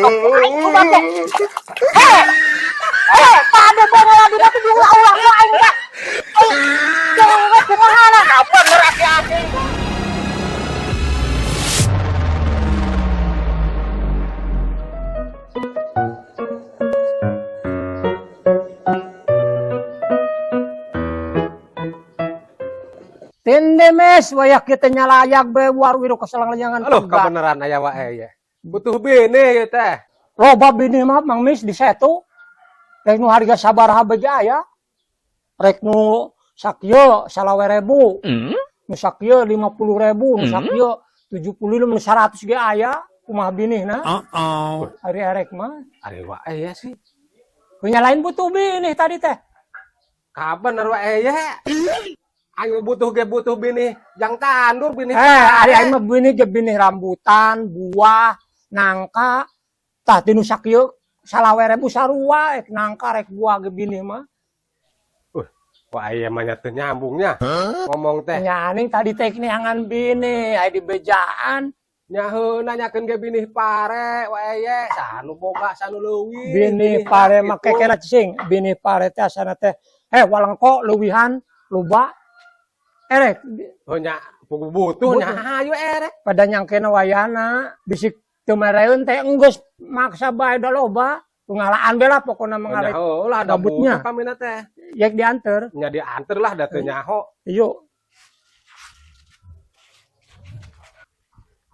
Aing kumaha teh? Heh. Eh, tadi teh ngaladi teh diulah-ulah ku aing teh. Eh, cewek kumaha lah? Bener aki-aki. Tende mes wayah kita nyalayak be war wiro keselang-lenyangan. Aduh, kebenaran aya wae ya. Butuh bini ya teh. Loba bini mah Mang Mis di setu. Rek nu harga sabaraha bege aya. Rek nu sakieu 25.000. Nu sakieu 50.000, nu sakieu 75, nu 100 ge aya. Kumaha binihna? Ari erek mah. Ari wae ya sih. Punya lain butuh binih tadi teh. Kabener wae ya. Aing butuh ge butuh bini jang tandur bini. Eh, ari aing mah binih ge binih rambutan, buah, nangka. Tah tinu sakieu 25.000 sarua rek nangka rek buah ge binih mah. Wah, iya mah nya teu nyambungnya. Ngomong teh. Nyaning tadi teh neangan binih, aya di bejaan. Nya heuh nanyakeun ge binih pare wae ye, sanu boga sanu leuwih. Binih pare mah kekena cicing, binih pare teh asana teh walengko leuwihan loba. Erek Oh nya butuh nya hayu erek. Pada nyangkena wayana bisik teu mereun teh enggeus maksa bae da loba. Pengalaan be lah pokona Nya mengalit. heuh lah da Gabutnya. butuh kamina teh. Yek dianter. Nya dianter lah da teu nyaho. Yuk.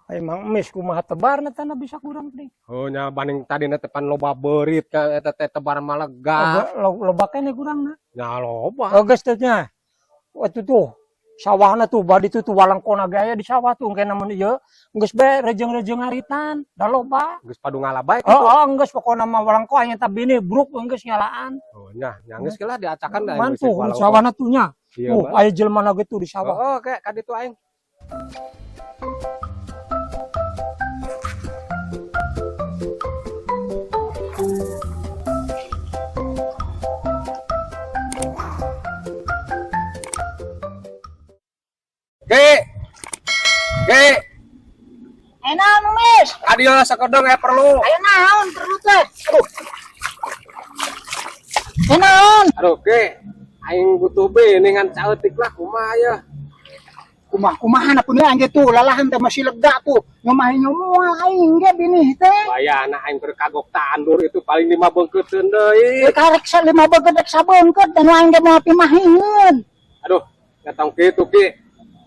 Emang emis kumaha tebarna tanah bisa kurang teh. Oh nya banding tadina teh pan loba beurit ka eta teh tebar mah lega. Loba keneh kurangna. Nya loba. Oh geus teh nya. Waktu tuh sawahna tuh badi tuh walengkona ge aya di sawah tuh engke namun ieu geus bae rejeng-rejeng ngaritan da loba. Geus padu ngala bae Oh, oh geus pokona mah walengko aya tah bini bruk geus ngalaan. Oh nya, nya geus lah diacakan da Mantuh sawahna tuh nya. Iya, Tuh aya jelema na ge tuh di sawah. Oh, oke, ka ditu aing. Ki. Ki, Eh, naon Mis? adieu sakedeng perlu. Ayo naon perlu teh? Aduh. Eh naon? Aduh, Ki. Aing butuh bini ngan saeutik lah kumaha ya. Kumaha-kumaha na pun aing tuh lalahan teh masih lega tuh. Ngomahi nyomoal aing ge binih teh. Bayana aing keur kagok tandur itu paling 5 beungkeutkeun deui. Eh, karek sa 5 beungkeut rek sabeungkeut dan aing ge moal pimahingeun. Aduh, datang kitu Ki.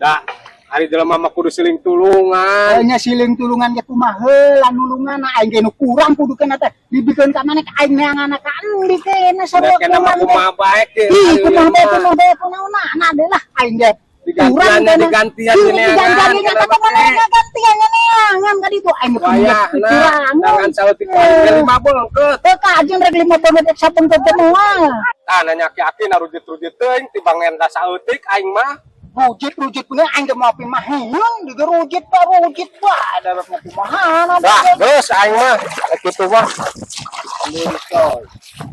Da, ari jelema mah kudu siling tulungan. Nya siling tulungan ge kumaha heula nulungan aing ge nu kurang kudu kena teh dibikeun ka maneh aing neangan ka endi kena sarua Nya kena mah kurang teh. kumaha bae Ki. Ih, kumaha bae kumaha bae kunaon na deui lah aing ge. Digantian, kena. digantian Ih, neangan, digantian kena kata bae. mana gantian neangan ka ditu aing ge Wayahna, kurangan. jangan saeutik paling ge 5 beungkeut. Teu kajen rek 5 beungkeut rek sabeungkeut teh moal. Tah nanya aki-aki narujit-rujit teuing tibang ngenda saeutik aing mah. Rujit-rujit punya aing ge moal pimahingeun, dige rujit pa rujit pa ada rek pimahan. Dah, geus aing mah. Kitu mah.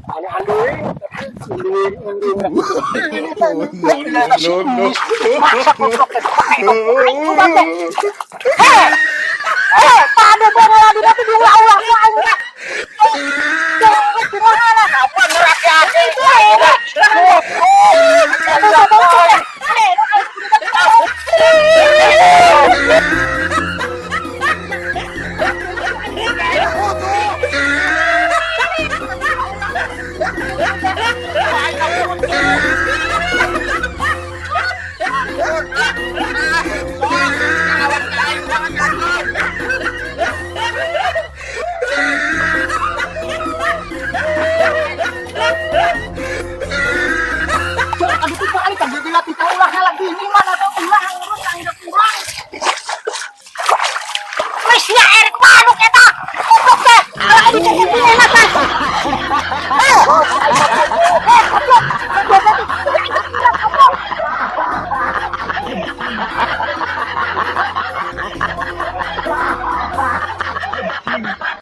Anu anduing. Maksa goblok teh. Aing kumaha teh? Heh. Eh, tadi teh ngaladi teh diulah-ulah ku aing.